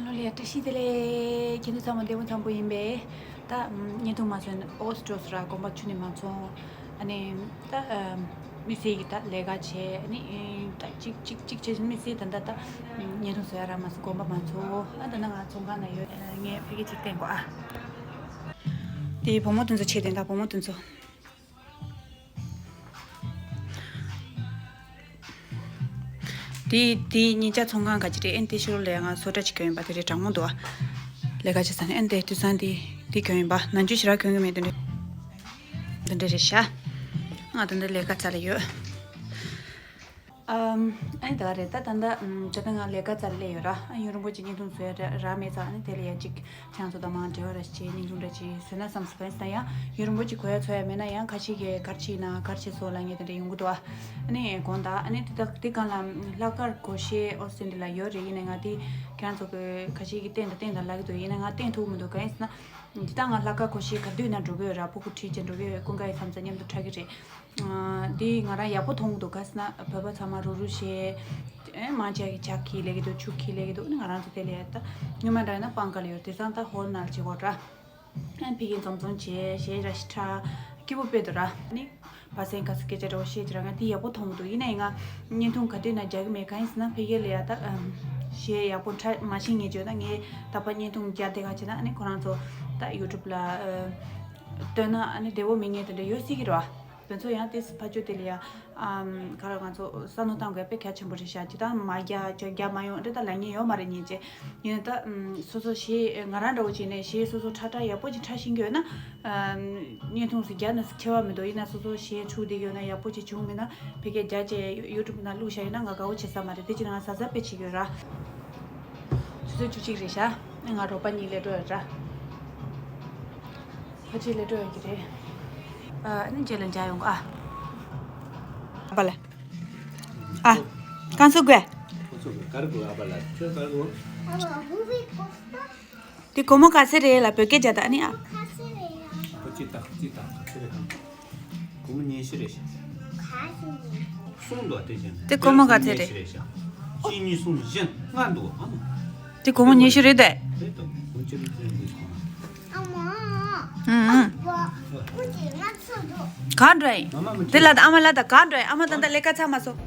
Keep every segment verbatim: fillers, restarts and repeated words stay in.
ལོ་ལེགས། བཀྲ་ཤིས་བདེ་ལེགས། ཁྱེད་ཚོ་ཚང་མ་བདེ་པོ་འཚམ་པོ་ཡིན་པས། ད་བརྙན་ཐུང་མ་བཟོས་ན་ཨོ་སི་འགྲོ་སོང་ར། དགོན་པ་ཆུ་ནས་མ་ཚོང་། ཨ་ནི་ད་མི་སེར་གྱི་ད་ལས་ཀ་བྱས། ཨ་ནི་ད་གཅིག་གཅིག་གཅིག་བྱས་ནས་མི་སེར་ད་ད་ད་བརྙན་ཐུང་བཟོ་ཡ་རག་མ་སོང་། དགོན་པ་མ་ཚོང་། ཨ་ད་ནང་ང་ཚོང་ཁང་ན་ཡོད། ངས་ཕ་གི་གཅིག་བསྟན་གོ་ཨ། དེ་བུ་མོ་དེ་ཚོ་ཆེ་དེ། ད་བུ་མོ་དེ་ཚོ། དེ་དེ་ཉིན་ཅག་ཚོང་ཁང་ག་ཅི་རེད། ཨེན་དེ་ཤོར་ལས་ང་བཟོ་གྲྭ་ཅིག་གྱོན་ཡིན་པ། དེ་རེད། དྲང་མོ་འདུག་ཨ། ལས་ཀ་བྱེད་ས་ནས། ཨེན་དེ་དུས་སང་དེ་དེ་གྱོན་ཡིན་པ། ནང་ཆུ་ཞེ་དྲག་གྱོན་གྱི་མེད། དེ་འདྲ་དེ་འདྲ་རེད་ཤག་ང་དེ་འདྲ་ལས་ཀ་ཚ་ལ་ཡོད། ཨམ། ཨ་ནི་ད་ག་རེད། ད་ད་ད་ད་ལྟ་ང་ལས་ཀ་ཚ་ལ་སླེབས་ཡོད་ར། ཡུན་རིང་པོ་ཅིག་བརྙན་ཐུང་བཟོ་ཡ་རག་མེད་ཙང་། ཨ་ནི་དེ་ལ་ཡ་ཅིག་ཁྱེད་རང་ཚོ་དང་མར་འབྲེལ་བ་ར་བྱས། བརྙན་ཐུང་འདྲ་ཅིག་བཟོས་ན་བསམ་སོང་། གང་ཡིན་ཟེར་ན་ཡང་ཡུན་རིང་པོ་ཅིག་གོ་ཡ་འཚོལ་ཡ་མེད་ན་ཡང་། ཁ་ཤས་ཀྱིས་ག་རེ་བྱས་ན་ག་རེ་བྱས་སོང་ལབ་མཁན་དེ་འདྲ་ཡོང་གི་འདུག་ཨ། ཨ་ནི་དགོངས་དག་ཨ་ནི་དེ་དག་དེ་སྒང་ལ་ལྷག་དཀར་སྒོར་གཞས་ཨོ་སི་ཊེ་ལི་ཡ་ལ་ཡོད་རེད། ཡིན་ནའི་ང་དེ་ཁྱེད་རང་ཚོ་གི་ཁ་ཤས་ཀྱིས་བསྟན་དང་བསྟན་དང་ལབ་ཀྱི་འདུག་ཡིན་ནའི་ང་བསྟན་ཐུབ་མི་འདུག་གང་ཡིན་ཟེར་ན། འདི་ལྟ་ང་ལྷག་དཀར་སྒོར་གཞས་ག་དུས་ན་འགྲོ་གི་ཡོད་ར། སྤུ་གུ་ཁྲིད་བྱས་འགྲོ་གི་ཡོད། ཀུན་དགའ་ཡི་མཚམས་ཚ་མཉམ་དུ་འཁྲབ་ཀྱི་རེད། ཨ། འདི་ང་རང་ཡག་པོ་མཐོང་གི་འདུག་ག་ཟེར་ན་བོད་པ་ཚང་མ་རུག་རུག་བྱས། ཨེ། མང་ཆེ་གིས་ཇ་འཁྱེར་སླེབས་ཀྱི་འདུག་ཆུ་འཁྱེར་སླེབས་ཀྱི་འདུག་ཨ་ནི་ང་རང་ཚོ་དེ་ལ་ཡ་ད་སྔོན་མ་འདྲ་ཡིན་ན་པང་ཁ་ལ་ཡོད། དེང་སང་ད་ཧོལ་ནང་ལ་བྱེད་ཀྱི་ཡོད་ར། ཨ་ནི་ཕ་གིར་འཛོམས་འཛོམས་བྱས། གཞས་འདྲ་ཞིག་འཁྲབ། སྐྱིད་པོ་དཔེ་འདུག་ར། ཨ་ནི་བ་སེང་ཁ་སི་སྐད་ཆ་འདྲ་བོ་བཤད་ཀྱི་ར། ང་དེ་ཡག་པོ་མཐོང་གི་འདུག་ཡིན་ནའི་ང་བརྙན་ཐུང་ག་དུས་ན་རྒྱག་གི་མེད། གང་ཡིན་ཟེར་ན་ཕ་གི་ལ་ཡ་ད་ཨམ། གཞས་ཡག་པོ་འཁྲབ་མ་ཤེས་མཁན་ཅིག་ཡོད་ན། ངས་ད་ཕར་བརྙན་ཐུང་རྒྱག་བསྡད་ག་བྱས་ན། ཨ་ནི་ཁོ་རང་ཚོ་ད་ཡུ་ཊུབ་ལ་ཨ། བཏོན་ན་ཨ་ནི་བདེ་པོ་མེད་མཁན་དེ་འདྲ་ཡོད་སྲིད་ཀྱི་རེད་བ། དེ་ཚོ་ཡང་དེ་ཕར་ཕྱོགས་དེ་ལ་ཡ་ཨམ། ག་རེ། ང་ཚོ་བསམ་བློ་གཏོང་དགོས་དཔེ་གལ་ཆེན་པོ་རེད་ཤག་སྤྱིར་བཏང་མ་རྒྱག་ཅོ་རྒྱག་མ་ཡོང་འདྲ་ད་ལབ་མཁན་ཡོད་མ་རེད། ཉིན་བྱེད་ཡིན་ན་ད་ཨམ། སོ་སོ་གཞས་ང་རང་འདྲ་བོ་བྱས་ནས་གཞས་སོ་སོ་འཁྲབ་འཁྲབ་ཡག་པོ་ཅིག་འཁྲབ་ཤེས་ཀྱི་ཡོད་ན། ཨམ། བརྙན་ཐུང་ཞིག་རྒྱག་ན་ཁྱད་པར་མི་འདུག་ཡིན་ན་སོ་སོ་གཞས་འཁྲབ་བསྡད་ཡོད་ན་ཡག་པོ་ཅིག་བྱུང་མེད་ན། ཕ་གིར་རྒྱག་བྱས་ཡུ་ཊུབ་ནང་བླུགས་བཞག་ཡོད་ན་ང་དགའ་བོ་བྱེད་ས་མ་རེད། དེ་ཕྱིར་ང་གཟབ་གཟབ་དཔེ་བྱེད་ཀྱི་ཡོད་ར། ཆུ་ཚོད་བཅུ་གཅིག་རེད་ཤག་ང་རོགས་པ་གཉིས་སླེབས་འགྲོ་ཡོད་ར། ཕལ་ཆེར་སླེབས་འགྲོ་ཡོད་ཀྱི་རེད། ཨ་ནི་རྗེས་ལ་མཇལ་ཡོང་གོ་ཨ། ཨ་པ་ལ། ཨ། ཀན་སུའུ་དགོས། ཁོ་ཚོ་ག་རེ་དགོས། ཨ་པ་ལ་ཁྱོད་ག་རེ་དགོས། དེ་སྒོར་མོ་ག་ཚོད་རེད་ལབ། བོད་སྐད་རྒྱག་དང་། ཨ་ནི་ཨ། ཁོ་གཅིག་ལྟ། ཁོ་གཅིག་ལྟ། ག་ཚོད་རེད་ཨང་། སྒོར་མོ་ཉི་ཤུ་རེད་ཤག་གསུམ་འདུག་དེ་བཞིན། དེ་སྒོར་མོ་ག་ཚོད་རེད། ཉི་ཤུ་རེད་ཤག་གཅིག་གཉིས། གསུམ། བཞི། ལྔ་འདུག་ཨང་། དེ་སྒོར་མོ་ཉི་ཤུ་རེད་དེ། རེད་དོ། སྒོར་མོ་ཉི་ཤུ་རེད་དེ། ཨ་མ། ཨང་། ཨ་ཕ། ཁོ་གཅིག་ང་ཚོ་འདུག་ག་འགྲོ་ཡིན། མ་མ་མ། དེ་ལ་ཨ་མ་ལ་ད་ག་འགྲོ་ཡིན། ཨ་མ་ད་ད་ལས་ཀ་ཚར་མ་སོང་།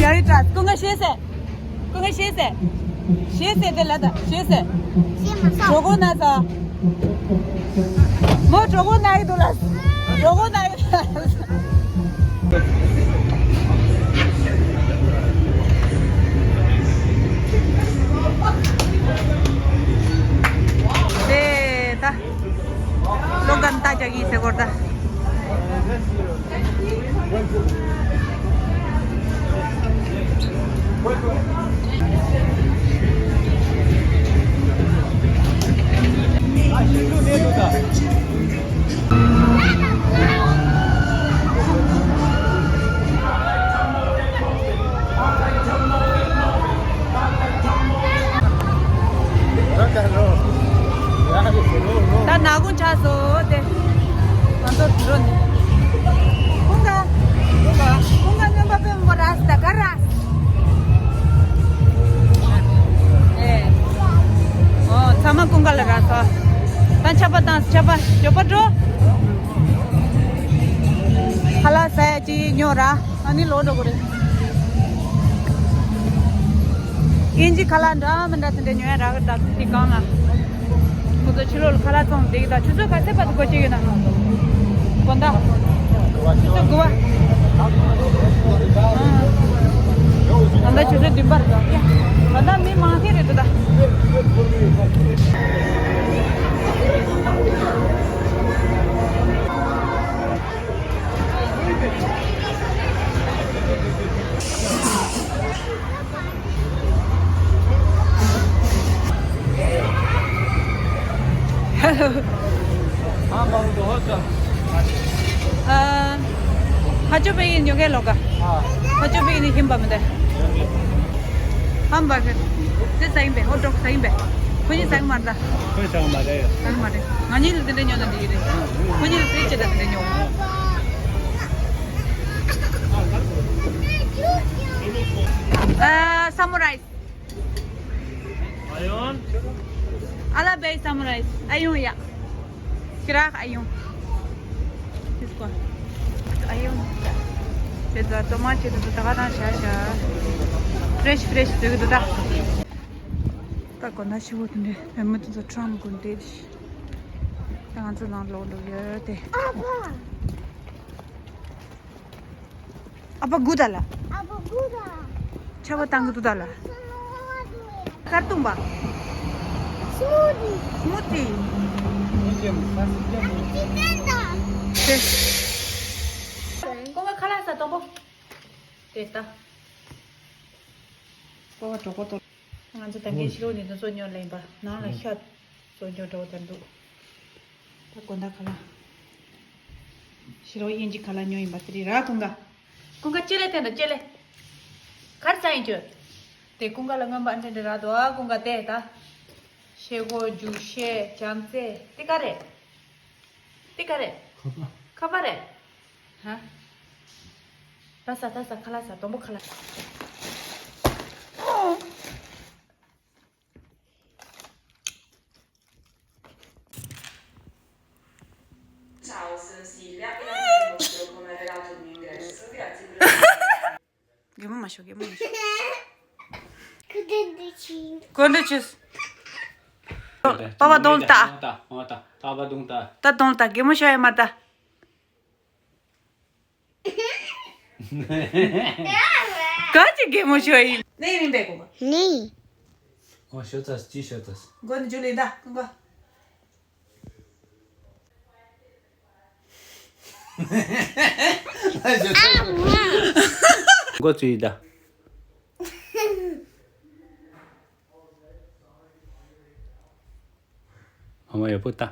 ཡ་རི་ཏྲ་སྐུ་ངལ་ཤེས་ཟེར། སྐུ་ངལ་ཤེས་ཟེར། ཤེས་ཟེར་དེ་ལ་ད་ཤེས་ཟེར། ཤེས་མ་སོང་། གྲོད་ཁོག་ན་ས། མོ་གྲོད་ཁོག་ན་ཡི་འདུག་ལ། གྲོད་ཁོག་ན་ཡི་འདུག་ལ། དེ་ད་ལོ་གན་ད་ཅག་གི་ཟེར་གོ་ད། ད་ནག་ཁུང་ཆགས་སོང་དེ། ང་ཚོ་འགྲོ་ནི། ཁོང་ག་ཁོང་ག་ཁོང་ག་སྨྱོན་པ་དཔེ་མང་པོ་རག་སོང་། ད་ག་རག་སོང་། ཨེ། ཨོ་ཚང་མ་ཁོང་ག་ལ་རག་སོང་། ད་ཆབ་པ་བཏང་ཆབ་པ་ཞོགས་པ་འགྲོ། ཁ་ལག་ཟ་ཡ་ཅིག་ཉོ་ར། ཨ་ནི་ལོག་འགྲོ་གི་རེད། དབྱིན་ཇི་ཁ་ལག་འདྲ་མི་འདྲ་དེ་འདྲ་ཉོ་ཡ་རག་གི་འདུག་དེ་སྒང་ལ། ཁོ་ཚོ་ཕྱི་ལོགས་ལ་ཁ་ལག་བཙོང་བསྡད་ཀྱི་འདུག་ཆུ་ཚོད་ག་ཚོད་བར་དུ་སྒོ་ཕྱེ་ཡོད་ན། དགོང་དག་ཆུ་ཚོད་དགུ་པ། ད་ལྟ་ཆུ་ཚོད་བདུན་པ་རེད་འདུག་ད་ལྟ་མི་མང་ཐལ་རེད་འདུག་ད། ཨ། ཧ་ཅོ་པེ་ཡིན་ཉོ་མཁན་ལོག་ག་ཧ་ཅོ་པེ་ཡིན་ནི་ཧིམ་པ་མི་འདུག་ཧམ་པ་གི། དེ་ཟ་ཡིན་པས། ཧོ་ཏོག་ཟ་ཡིན་པས། ཁོ་གཉིས་ཟ་གི་མ་རེད། ཁོ་ཟ་གི་མ་རེད། ཟ་གི་མ་རེད། ང་གཉིས་ལ་དེ་འདྲ་ཉོ་ན་འགྲིག་གི་རེད། ཁོ་གཉིས་ལ་ཕྲུ་གུ་ཆེད་དུ་དེ་འདྲ་ཉོ། ཨ། ས་མོ་རའི་སི། ཨ་ཡོང་། ཨ་ལ་བེ་ས་མོ་རའི་སི། ཨ་ཡོང་ཡ། ཁྱེད་རང་ཨ་ཡོང་། ཨ་ཡོང་། དེ་ཚོ་ཏོ་མ་ཅི་དེ་ཚོ་ད་ག་རང་བྱ་བྱ། ཕི་རེ་ཤི་ཕི་རེ་ཤི་བཟོས་ཀྱི་འདུག་ད། ད་གོ་ན་ཤི་བོ་དེ་འདྲས་བུ་མོ་དེ་ཚོ་ཁྲོམ་གུན་བསྡད་ཤི། ད་ང་ཚོ་ནང་ལོག་འགྲོ་གི་ཡོད་དེ། ཨ་ཕ། ཨ་ཕ་སྒུག་ད་ལ། ཨ་ཕ་སྒུག་ད། ཆར་པ་བཏང་གི་འདུག་ད་ལ། ཁ་བཏུང་པ། སྨུ་ཏི། སྨུ་ཏི། ཨ་ཅི་ཏན་ད། ཀོང་ཀ་ཁ་ལག་ཟ་དང་པོ། དེ་ལྟ། ཀོ་བ་གྲོགས་པོ་ཏོ། ང་ཚོ་ད་གིན་ཕྱི་ལོགས་ནས་དུ་བཟོ་ཉོ་ལེན་པ་ནང་ལ་ཤ་བཟོ་ཉོ་འགྲོ་དང་འདུག་ད་དགོང་དག་ཁ་ལག་ཕྱི་ལོགས་དབྱིན་ཇི་ཁ་ལག་ཉོ་ཡིན་པ་དེ་རེད་ར། ཀུན་དགའ། ཀུན་དགའ་ཅེ་ལེ་དེ་འདྲ་ཅེ་ལེ། གར་ས་ཡིན་ཅོ། དེ་ཀུན་དགའ་ལ་རྔོན་པ་འདྲ་འདྲ་ར་དོ་ཨ། ཀུན་དགའ་དེ་ད། ཤེལ་སྒོ་རྒྱུག་ཤེལ་བྱམས་བརྩེ་དེ་ག་རེད། དེ་ག་རེད། ཁ་པ། ཁ་པ་རེད། ཧ། ད་ས་ད་ས་ཁ་ལག་ས་དོམ་པོ་ཁ་ལག Ciao, sono Silvia e oggi vi mostro come avrei dato il mio ingresso. Grazie per la. གད་མོ་མ་ཤོར། གད་མོ་མ་ཤོར། གོ་འདྲི་ཆུ། པ་པ་གདོང་ལྟ། པ་པ་གདོང་ལྟ། ད་གདོང་ལྟ། གད་མོ་ཤོར་ཡ་མ་ལྟ། ག་ཅི་གད་མོ་ཤོར་ཡིན། ནས་མིན་པས་གོ་ག་ནས། ཨོ་ཤོ་ཚ་ཅི་ཤོ་ཚ། མགོ་ནས་འཇུ་ལེ་ད་ཀུན་དགའ། མགོ་ཚོས་ད། ཨ་མ་ཡག་པོ་ལྟ།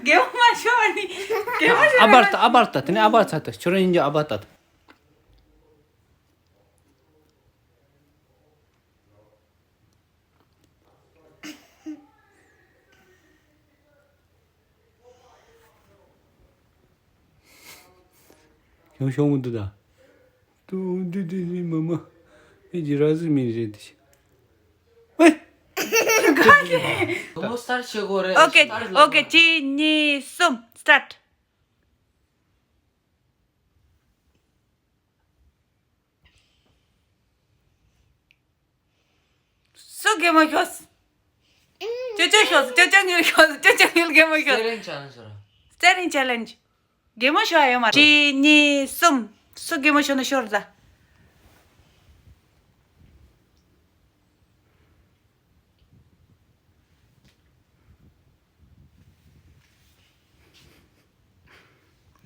གད་མོ་མ་ཤོར་བ་ནི། གད་མོ་ཤོར་བ་ཨ་བར་ལྟ། ཨ་བར་ལྟ། དེ་ནས་ཨ་བར་ཚ་ལྟ། ཁྱོད་རང་ཡིན་རྒྱུ་ཨ་བར་ལྟ། ཤོང་ཤོང་མི་འདུག་ད། ཏུ་ཏུ་ཏུ་ཏུ་མ་མ། ཨེ་ཇི་ར་ཟི་མི་རེད་དེ། ཨེ། ཁོ་སི་ཊར་ཊི་བྱེད་དགོས་རེད། ཨོ་ཀེ། སི་ཊར་ཊི་ལ། ཨོ་ཀེ། གཅིག་གཉིས་གསུམ། སི་ཊར་ཊི། སུ་གད་མོ་ཤོར། ཅོ་ཅོ་ཤོར། ཅོ་ཅོ་ཉིལ་ཤོར། ཅོ་ཅོ་ཉིལ་གད་མོ་ཤོར། སི་ཊེ་རིང་ཆེ་ལེན་ཇི་ར། སི་ཊེ་རིང་ཆེ་ལེན་ཇི། གད་མོ་ཤོར་ཡོད་མ་རེད། གཅིག་གཉིས་གསུམ། སུ་གད་མོ་ཤོར་ན་ཤོར་ད།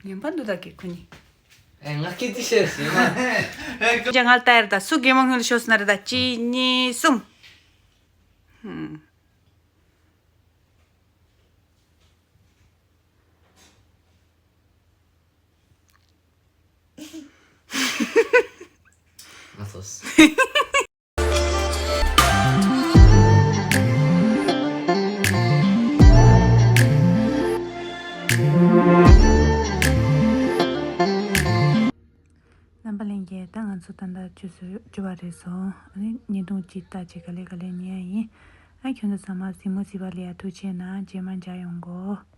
ངན་པ་འདུག་ད་གི་ཁོ་གཉིས། ཨེ་ང་སྐད་ཅིག་བཤད་ཟིན་མ། ཅ་ང་ལྟ་ཡར་ད། སུ་གད་མོ་སྔོན་ལ་ཤོར་སོང་ན་རེད་ད། གཅིག་གཉིས་གསུམ། ཧུམ། ང་སོ་སོ། རྣམ་པ་ལྷན་རྒྱས། ད་ང་ཚོ་ད་ལྟ་བཅུ་སུ་བཅུ་པ་རེད་སོང་། ཨ་ནི་བརྙན་ཐུང་གཅིག་ལྟ་བྱེད་ག་ལེ་ག་ལེ་ཉན་ཡ་ཡིན། ཨ་ཁྱོད་ཚོ་ཚང་མ་གཟིགས་མོ་གཟིགས་པ་ལ་ཡ་ཐུགས་རྗེ་གནང་། རྗེས་མ་མཇལ་ཡོང་གོ།